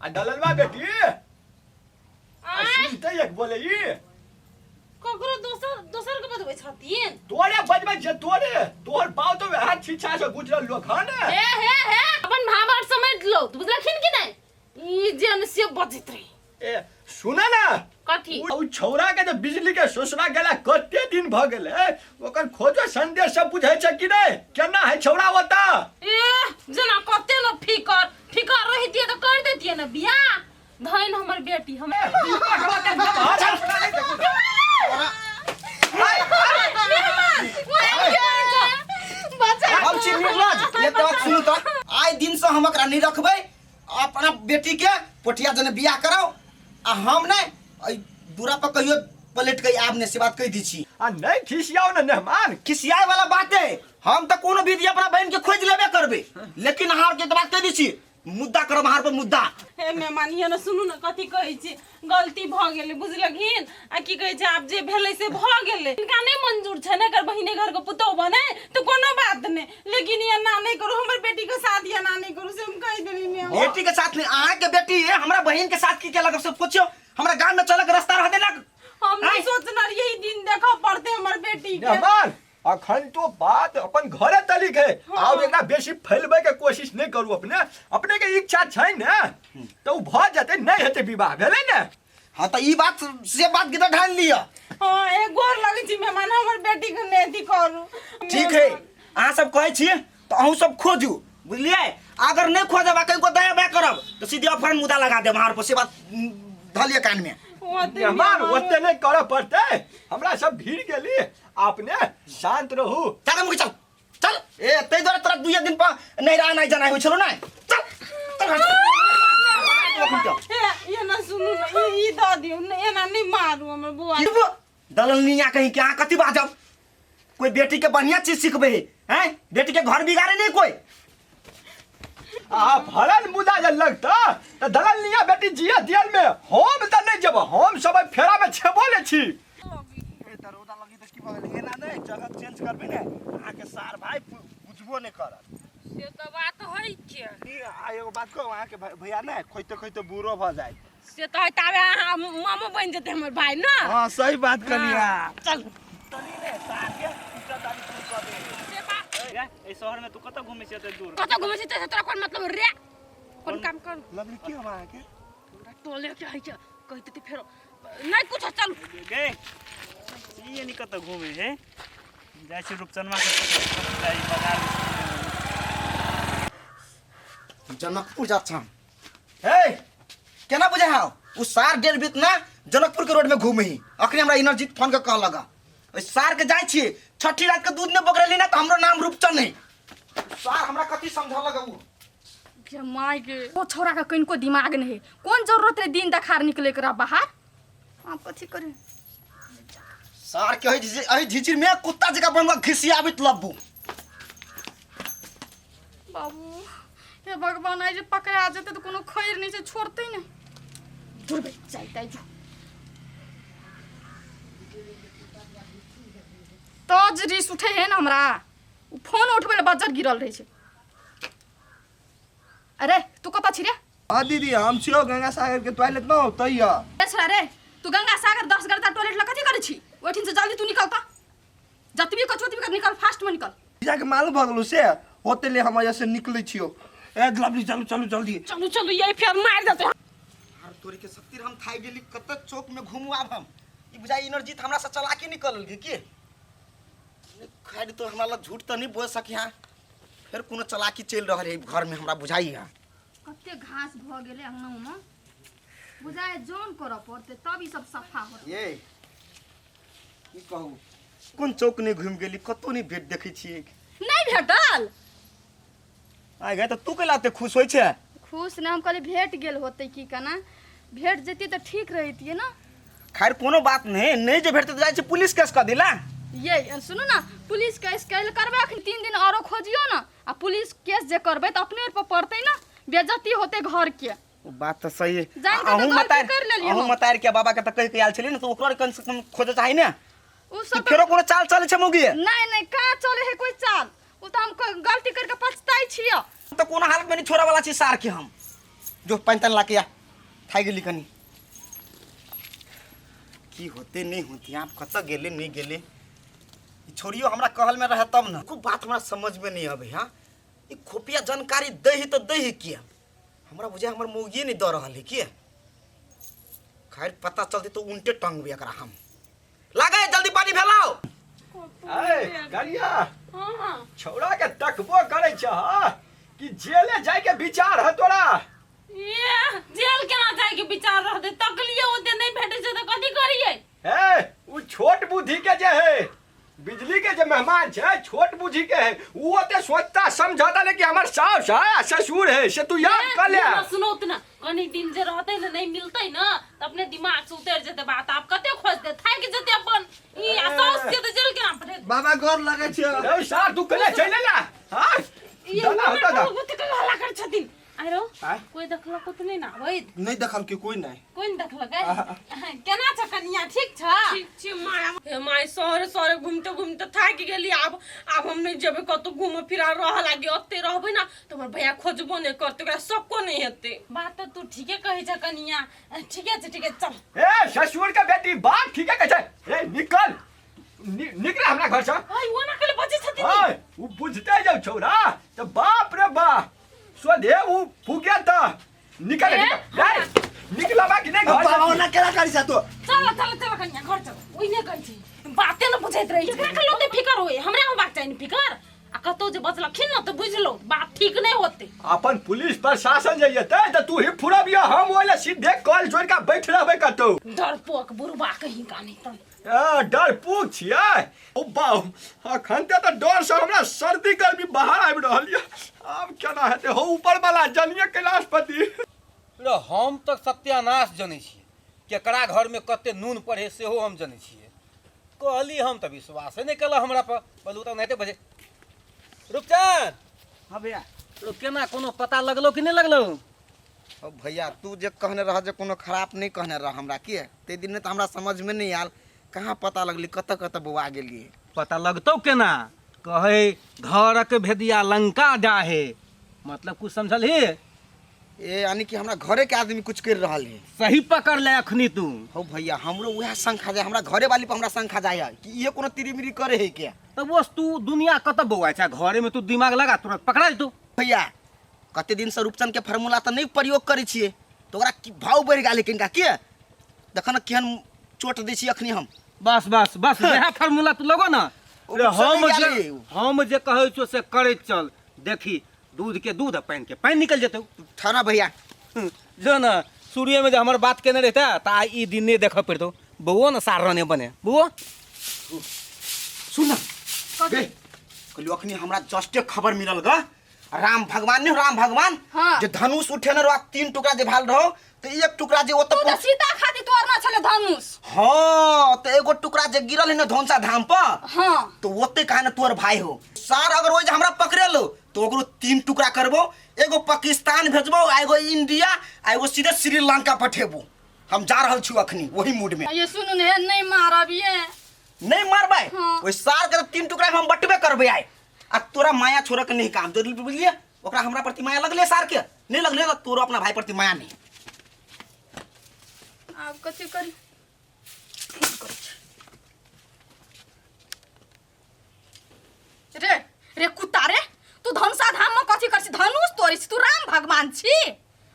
आ दललवा बेटी आ सुनते एक बोले ई ककरो दोसर दोसर के बतबै छथिन। तोरे बजबै छै तोरे, तोहर बाप तो वएह छिछा से गुजरल लोक हन। हे हे हे, अपन भाबर समझ लो, बुझलखिन कि नहीं? ई जे न से बजैत रही। ए सुन ना। कथी? ओ छौड़ा के जे बिजली के ससुरा गेला कते दिन भ गेलै, ओकर खोजो संदेश सब बुझै छै कि नहि? केना है छौड़ा ओतऽ? ए जेना कते न फिकर फिकर रहितियै तऽ कर देतियै ने बियाह। धइन हमर बेटी हम। हम छी निर्लज। ये बात सुनू तऽ, आइ दिन से हम एकरा नहीं रखबै। अपना बेटी के पोठिया जने बियाह कराओ आ हम नहीं एहि दूरा पर कहियो पलट के आब नहीं, से बात कहि दै छी। आ नहीं खिसियाओ ने मेहमान। खिसियाए वाला बात है, हम तऽ कोनो विधि अपना बहन के खोज लेबे करबै, लेकिन अहाँ के बात कहि दै छी, मुद्दा करब अहाँ पर मुद्दा। हे मेहमान, ये न सुनू न कथी कहै छी, गलती भऽ गेलै बुझलखिन। आ की कहै छै, आब जे भेलै से भऽ गेलै। हिनका नहि मंजूर छै ने एकर बहिने घर के पुतोह बने तऽ कोनो बात नहि, लेकिन एना नहि करू, हमर बेटी के साथ एना नहि करू, से हम कहि देली मेहमान। बेटी के साथ नहीं, अहाँ के बेटी है हमरा बहिन के साथ की केलक से पूछियो। हमरा गांव में चलक रास्ता रह देलक। हम नहीं सोचना रहियै ई दिन देखऽ पड़तै हमर बेटी के। मेहमान अखन तो बात अपन घरे तलिक है, और एकरा बेसी फैलबै के कोशिश नहीं करू। अपने अपने के इच्छा छै ने तो उ भ जेतै, नहीं हेतै विवाह भेलै ने। हाँ तो ई बात से बात के तो ठान लिया। हाँ एक गोर लगै छी मेहमान, हमर बेटी के नहीं अथी करू। ठीक है, अहाँ सब कहै छी तो अहूँ सब खोजू, बुझलियै? अगर नहीं खोजब आ कहीं को दया बया करब तो सीधे अपहरण मुद्दा लगा देब अहाँ पर, से बात धलिए कान में। ओते मेहमान मेहमान। ओते नहीं करऽ पड़तै, हमरा सब भीड़ गेली, अपने शांत रहू। चल मुखी, चल चल। ए तै दुआरे तोरा दुइये दिन पर नहीं रहा नहीं जाना होइ छलो ना। चल चल हट। हे, एना सुनू ने, ई दऽ दियौ ने, एना नहि मारू हमर बौआ। की बो? दलल निया कहीं के अहाँ कथी बाजब? कोई बेटी के बढ़िया चीज सिखबे है, हैं? बेटी के घर बिगाड़े नहीं कोई। आ भरल मुदा जे लगता त दलल निया बेटी जिया दियल में हम त नहीं जब, हम सब एहि फेरा में छेबो ले छी। ए त रौदा लगी त की भऽ गेलै? एना नहि, जगह चेंज करबै ने अहाँके सार भाई बुझबो नहि करत। से तऽ बात होइ छै। ई आ एगो बात कहू, अहाँके भैया ने खोइते खोइते बूढ़ो भऽ जायत। से तऽ है, ताबे अहाँ मामो बनि जेतै हमर भाई ने। हाँ सही बात कहलियै अहाँ। चल चली ने सार के पीटा ताली शुरू कऽ दे। से बात। रे, एहि शहर में तू कतऽ घूमै छी एते दूर? कतऽ घुमै छी से तोरा कोन मतलब रे? कोन काम कर? लवली की हम अहाँके? पूरा टोले के होइ छै, कहि देतै फेरो। नहि कुछ, चल। गे, ई एनी कतऽ घूमै है? जाइ छी रूपचनमा के जाइ बाजार में। जनकपुर जा छम। हे केना बुझे हाउ उ सार डेढ़ बीत ना जनकपुर के रोड में घूमे ही। अखनी हमरा इनर्जी फोन के कह लगा ओइ सार के जाय छी छठी रात के दूध ने बगरेली ना त हमरो नाम रूपचन नहीं। सार हमरा कथी समझा लगा उ गे माय गे, ओ छोरा के कनिको दिमाग नहीं, कोन जरूरत रे दिन देखार निकले के बाहर। आप कथी करे? सार के एहि झिझिर में कुत्ता जकाँ बनवा घिसियाबित लब्बू। बाबू हे भगवान, आइ जे पकड़ा जेतै तऽ कोनो खैर नहि छै, छोड़तै नहि। जुड़बै जाइते जो तज रिस उठे है ने हमरा, उ फोन उठबै लए बज्जर गिरल रहै छै। अरे तू कतऽ छी रे? हाँ दीदी, हम छियो गंगा सागर के टॉयलेट न होतै या। ए छोरा रे, तू गंगा सागर 10 गरदा टॉयलेट लग कथी करै छी? ओहिठिन से जल्दी तू निकल त, जतबी कछु ओतबी कर, निकल, फास्ट में निकल। जाके मालूम भऽ गेलौ से होते ले हम एहिसँ निकलै छियो। ए लवली चलू चलू जल्दी। चलू चलू, यही फेर मारि देतै। आर तोरी के शक्ति हम थाइ गेली, कत चौक में घूमू आब हम। ई बुझाइ एनर्जी त हमरा से चलाकी निकल गेल की? खैर तो हमरा लग झूठ त नहीं बोल सकी। हाँ फिर कोनो चलाकी चलि रहल है घर में हमरा बुझाइ है। कते घास भ गेलै अंगना में, बुझाइ जौन करऽ पड़तै तब ई सब सफा होतै। ये की कहू, कोन चौक नहीं घूमि गेली, कतौ नहीं भेट देखै छियै। नहीं भेटल? आइ गए तऽ तू कैला एते खुश होइ छै? खुश नहि, हम कहली भेट गेल होतै की केना, भेट जैतियै तऽ ठीक रहितियै ने। खैर कोनो बात नहीं, नहीं जे भेटतै तऽ जाइ छी पुलिस केस कऽ दिला। ये सुनू ने, पुलिस केस कैल करबै, अखन 3 दिन औरो खोजियौ ने, आ पुलिस केस जे करबै तऽ अपने पर पड़तै ने, बेइज्जती होतै घर के। ओ बात तऽ सही है। जानि कऽ तऽ अहूँ गलती मतार करि लेलियै अहूँ हम। मतार के बाबा के तऽ कहि के आयल छलियै ने, तऽ ओकरो कम से कम खोजऽ चाही ने। उ सब फेरो कोनो चाल चलै छै मौगी? नहीं नहीं, कहाँ चले है कोई चाल, उ तऽ हम गलती करके पछताई छियै। तऽ कोनो हालत में नहीं छोड़ऽ वाला छी सार के हम। जो पानि तानि लाके आ थाकि गेली कनी की होते नहीं होते आप कतऽ गेले नहीं गेले ई छोड़ियो हमरा कहल में रहे तब न खूब बात हमरा समझ में नहीं अबै हाँ ई खुफिया जानकारी दै है तऽ दै है किया हमरा बुझाय हमर मौगिए नहीं दऽ रहल है किया खैर पता चलते तो उल्टे टंगबे एकरा हम लागे जल्दी पानी फैलाओ ए करिया हाँ हाँ छौड़ा के तकबो करै छह कि जेले जाय के विचार है तोरा ये जेल केना जाय के विचार रहतै तकलिए ओते नहि भेटै छै तऽ कथी करियै ए उ छोट बुद्धि के जे है बिजली के जे मेहमान छै छोट बुद्धि के है उ ओते सोचता समझता लेकिन हमर सास है आ ससुर है से तू याद कर ले ना सुनौत ना कनी दिन जे रहतै ने नहि मिलतै ने तऽ अपने दिमाग से उतरि जेतै बात आब कते खोजतै थाकि जेतै अपन ई आ साउस के तऽ जेल केना पठेतै बाबा गोर लगै छै ए सार तू कने चले ला हां ई दादा होता दा कते हल्ला कर छथिन आरो आँय? कोई देखलक तऽ नहि ने आबैत नहीं देखल के कोई नहीं कोई नहि देखलक केना छ कनिया ठीक छ ठीक छी माय हे my शहरे शहरे घूमते घूमते थाकि गेली आब आब हम नहि जेबै कतौ घूमऽ फिरा रहऽ लागी ओते रहबै ना तऽ हमर भैया खोजबो नहि करतै ओकरा शक्को नहि हेतै बात तऽ तू ठीके कहै छ कनिया ठीके छै ठीके चल ए ससुर के बेटी बात ठीके कहै छै ए निकल निकल हमरा घर से हाय ओना केले बजै छथिन हाय उ बुझते जाउ छौरा तऽ बाप रे बाप सोधे उ फूके तऽ निकल ए, निकल ए, निकलबा कि नहीं घर बाबा से? ओना केना करी सा तू चल चल चल कनिया घर चल ओइने कहै छै बाते न बुझैत रहै छै एकरा के लोते फिकर होय हमरा होबाक चाही ने फिकर आ कतौ जे बचलखिन न तऽ बुझलो बात ठीक नहि होतै अपन पुलिस प्रशासन जे एतै तऽ तू ही फुरबिया हम ओइले सीधे कल जोड़ के बैठ रहबै कतौ डरपोक बुढ़बा कहीं का नहीं तन ए, डरपोक छियै ओ बाउ अखन ते तऽ डर से हमरा सर्दी गर्मी बाहर आबि रहल यऽ आब केना हेतै हो ऊपर वाला जनिए कैलाशपति रे हम तऽ सत्यानाश जनै छियै केकरा घरमे कते नून पड़े सेहो हम जनै छियै कहली हम तऽ विश्वासे नहि केलक हमरा पर बोलू तऽ ओनाहिते बजे रुपचंद हाँ भैया रो केना कोनो पता लगलो कि नहि लगलो ओ भैया तू जे कहने रह जे कोनो खराब नहीं कहने रह हमरा के ते दिन में तो हमरा समझ में नहीं आयल कहाँ पता लगली कतऽ कतऽ बौआ गेलिए पता लगतौ केना कहै घरक भेदिया लंका डाहे मतलब कुछ समझलही ए यानी कि हमरा घरे के आदमी कुछ कर रहल है सही पकड़ ले अखनी तू हो भैया हमरो वएह शंका जाय हमरा घरे वाली पर हमरा शंका जाय है कि इहे कोनो तिरी मिरी करे है क्या तब बस तू दुनिया कतऽ बौआ छै घरे में तू दिमाग लगा तुरंत पकड़ा जेतौ भैया कते दिन से रूपचंद के फार्मूला तऽ नहीं प्रयोग करै छियै तऽ ओकरा की भाव बढ़ि गेलै किनका के देख ने केहन चोट दै छी अखनी हम बस बस बस वएह फार्मूला तू लगो ना ओ रे गुस्सा हम नहि जे गेलै। हम जे कहै छियौ से करैत चल देखी दूध के दूध आ पानि के पानि निकलि जेतौ ठहरा भैया जो ने शुरुए में जे हमर बात केने रहिता तऽ आइ ई दिन नहि देखऽ पड़ितौ बौओ ने सार रहने बने बौओ सुन न गे कहलियो अखनी हमरा जस्टे खबर मिलल ग राम भगवान नहीं राम भगवान हाँ। जे धनुष उठेने रहो तीन टुकड़ा जे भाल रहो तो एक टुकड़ा जे ओतऽ तू तऽ सीता खातिर तोड़ना छले धनुष हाँ तो एगो टुकड़ा जे गिरल है ना धनुषा धाम पर हाँ तो ओते कहा ना तोर भाई हो सार अगर ओइ जे हमरा पकड़ेलो तो ओकरो तीन टुकड़ा करबो एगो पाकिस्तान भेजबो आ एगो इंडिया आ एगो सीधे श्रीलंका पठेबो हम जा रहल छी अखनी वही मूड में ये सुनू ने नहीं मारब ये नहीं मारबै हाँ। ओइ सार के तो तीन टुकड़ा में हम बटबे करबै आइ आ तोरा माया छोड़ऽ के नहीं काम जरूर बुझलिए ओकरा हमरा प्रति माया लगले सार के नहीं लगले तो तोरो अपना भाई प्रति माया नहीं आब कथी करी फोन करै छी। रे रे कुत्ता रे तू धनुषा धाम में कथी कर छी धनुष तोड़ै छी तू राम भगवान छी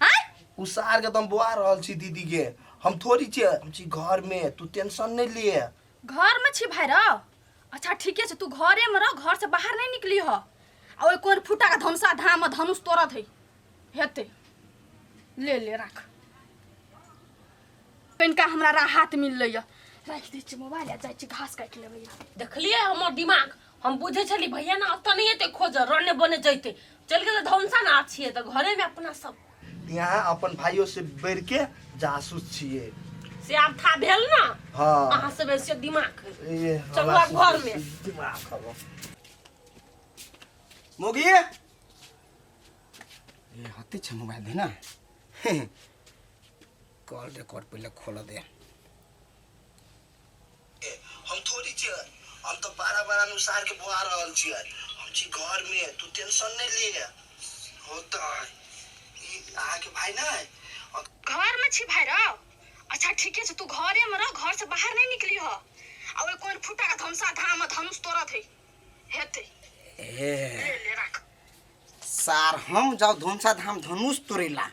आँय उ सार के तो हम बोआ रहल छी दीदी के हम थोड़ी छियै हम छी घर में तू टेंशन नहीं लिए घर में छी भाई रह अच्छा ठीके छै तू घरे में रह घर से बाहर नहीं निकली ह आ ओइ कोन फुटा के धनुषा धाम में धनुष तोड़त है हेतै ले ले राख कनिका हमरा राहत मिललै यऽ राखि दै छी मोबाइल आ जाइ छी घास काटि लेबै देखलियै हमर दिमाग हम बुझै छली भैया ना ओतऽ नहि एतै खोज रने बने जैतै चलि गेलै धनुषा ना छियै तऽ घरेमे अपना सब यहाँ अपन भाइयों से बढ़ के जासूस छियै से आब था भेल ना हाँ अहाँ सब से दिमाग ए, चलू हमरा आब घर में। दिमाग खराब। मोगी ए हते छै मोबाइल दे ना कॉल रिकॉर्ड पहिले खोल दे हम थोड़ी छियै हम तो बारह बारह अनुसार के बोआ रहल छियै हम छी घर में तू टेंशन नहीं लिए होता है ई अहाँके भाई नहि। घर में छी भाई रौ? अच्छा ठीके छै, तू घरे में रह, घर से बाहर नहीं निकली ह। आ ओइ कोन फुटा के धमसा धाम धनुष तोड़त है हेतै। ए ले ले राख। सार हम जाउ धनुषा धाम धनुष तोड़ेला।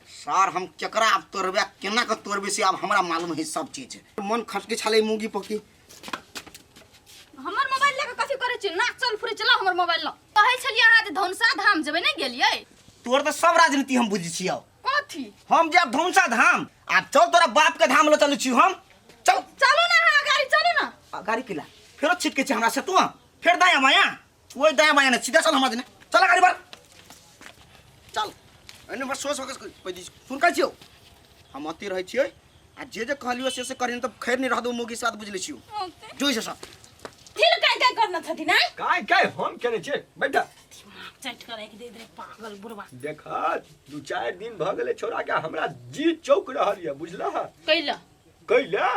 सार हम केकरा आब तोड़बे, केना के तोड़बे से आब हमरा मालूम है सब चीज। मन खसके छाले मूंगी पकी। हमर मोबाइल लऽ के कथी करै छी? ना चल फुरे चला हमर मोबाइल लऽ। कहै छलियै अहाँ जे धनुषा धाम जेबै, नहि गेलियै? तोर तऽ सब राजनीति हम बुझै छियौ। कथी? हम जायब धनुषा धाम। आब चल तोरा बाप के धाम लऽ चलै छी हम। चल चलू ना अहाँ गाड़ी चलू ना। आ, गाड़ी किला फेरो छिटके छै हमरा से तू फेर दायाँ बायाँ ओहि दायाँ बायाँ नहि सीधा चल हमरा देने चल गाड़ी पर चल। एने बस सोच सोच सुन कहै छियौ हम अति रहै छियै आ जे जे कहलियो से से करियन तऽ खैर नहि रहदो मुगी साथ बुझ लै छियौ जोइ से सब थिल काय काय करना छथिन आय? काय काय हम केने छियै बैठा। दिमाग चट कर राखि दे रे पागल बुढ़वा। देख दू चारि दिन भऽ गेलै छोड़ा के हमरा जी चौक रहल यऽ बुझलह। कैला? कैला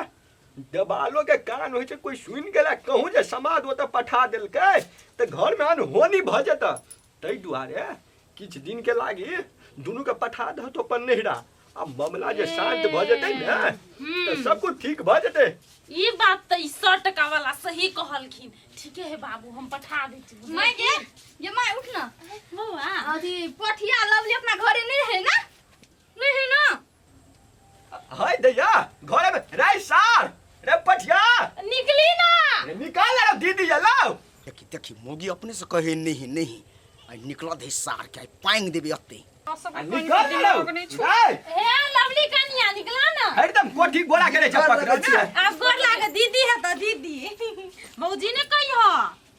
देवालो के कान होइ छै कोई सुनि गेला कहूँ जे समाद ओतऽ पठा देलकै तऽ घर में अनहोनी भऽ जेतै। ताहि दुआरे किछु दिन के लागी दुनू के पठा दह तो अपन नैहरा आ मामला जे शांत भऽ जेतै ने तऽ सब कुछ ठीक भऽ जेतै। ई बात तऽ ई 100 टका वाला सही कहलखिन। ठीके है बाबू, हम पठा दै छी। माय गे, ये my उठ ना। बौआ अथी पठिया लवली अपना घरे नहीं है ना? नहीं है ना? हाय दैया घरे में रे सार रे पठिया निकली ना। रे निकाल रे दीदी ये लाओ। देखी देखी मोगी अपने से कहे नहीं नहीं आई निकल दे सार के आई पांग देबे अत्ते। आ निकाल रे रे हे लवली कनिया निकला ना। एकदम कोठी गोरा करे छै पकड़ ने। आब गोर लागे दीदी है त दीदी भौजी ने कही हो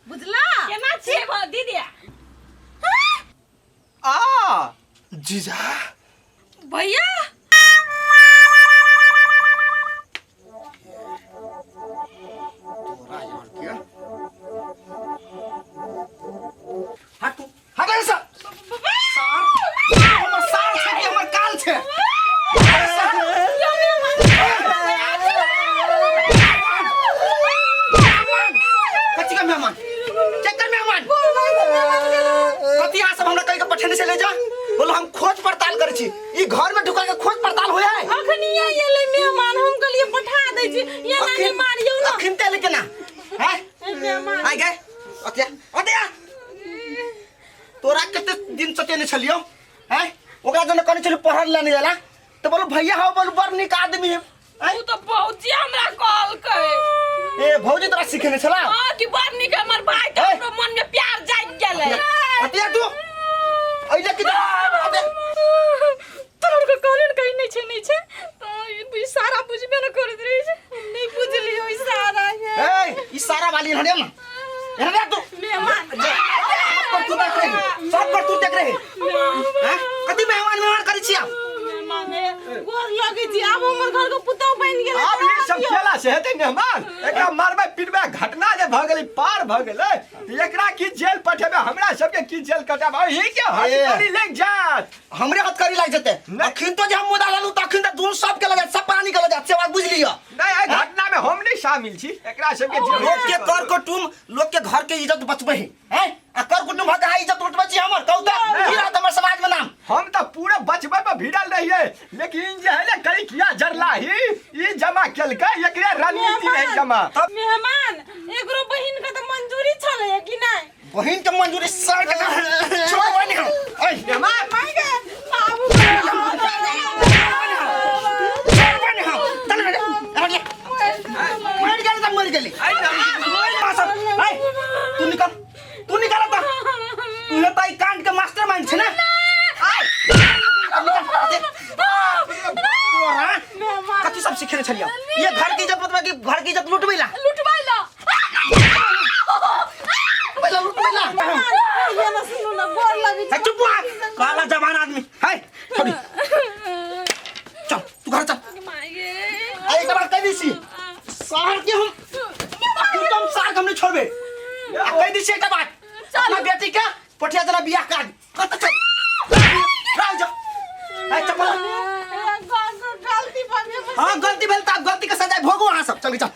बुझला। केना छी दीदी? आ जीजा भैया तोरा यार के हट तू हट ऐसा सार हमर सार छै कि हमर काल छै। कथी के मेहमान? केकर मेहमान? कथी अहाँ सब हमरा कहि के पठेने से ले जा? बोलो हम खोज पड़ताल करै छी। ई घर में ढुका के खोज पड़ताल होय है। अखनी एलै मेहमान हम कहलियै पठा दै छी। ये नानी मारियौ ना। अखन तेल केना हैं? मेहमान आइ गए अतिया अतिया तोरा कते दिन सतेने छलियौ हैं? ओकरा जने कहने छलियौ पढ़ल ले नहीं जाला तो बोलो भैया हो बोलो बड़ नीक आदमी है। उ तो भौजी हमरा कहलकै। ए भौजी तोरा सिखेने छला? हां कि बड़ नीक हमर भाई के ए। हमरो मन में प्यार जागि गेलै। अतिया तू अइले कि तोहर के कहलियन कहीं नहीं छै नहीं छै तो ई सारा बुझबे न करैत रहै छै। हम नहीं बुझलियो ई सारा है। ए ई सारा वाली हने ना हने तू मेहमान सब पर तू देख रही सब पर तू देख रही हैं? कथी मेहमान मेहमान करै छी आप? मेहमान गोर लगै छी आब हमर घर के पुतहु बनि गेलै। आब ई सब खेला से हेतै मेहमान? एकरा मारबै पीटबै घटना जे भऽ गेलै पार भऽ गेलै तऽ एकरा की जेल पठेबै हमरा सबके की जेल कटाबै अही के हथकड़ी लागि जायत। हमरे हथकड़ी लागि जेतै। नहि। अखन तो जे हम मुदा लेलहुँ तऽ अखन तऽ दुनू सबके लग जायत सब प्राणी के लग जायत से बात बुझि लिअ। नहि एहि घटना में हम नहि शामिल छी एकरा सबके जेल लोक के कर कुटुम लोक के घर के इज्जत बचबै है हैं? आ कर कुटुम भऽ के अहाँ इज्जत लुटबै छी हमर कहू तऽ की रहत हमर समाज में नाम? हम तऽ पूरा बचबै पर भिड़ल रहियै लेकिन जे है ने कहीं किया जरला ही ई जमा केलकै एकरे रणनीति रहै जमा। मेहमान एकरो बहिन के तऽ मंजूरी छलै कि नहि? बहिन के मंजूरी सर के छोड़ बहिन के। ऐ मेहमान माय गे बाबू छोड़ बहिन के। चल रे, अरे मर गेली तऽ मर गेली। ऐ तू निकल तू निकल तऽ तू हे तऽ ई कांड के मास्टरमाइंड छै ने। आय अब निकल दे। तोरा कथी सब सिखेने छलियौ? ये घर के इज्जत मतलब कि घर के इज्जत लुटबै ला लुटबै ला लुटबै ला लुटबै ला। ये ना सुनू ना गोर लगै है चुप हुआ काला जवान आदमी है छोड़ी चल तू घर चल। माय गे अरे एक बार कह दी छी शहर के हम तू तो हम शहर के हम नहीं छोड़बे। आ कह दी छी एक बात अपना बेटी के पठिया जना बियाह कर कत चल राव जा। ए चप्पल गलती भऽ गेल। हां गलती भेल त गलती के सजा भोगू अहाँ सब। चल चल।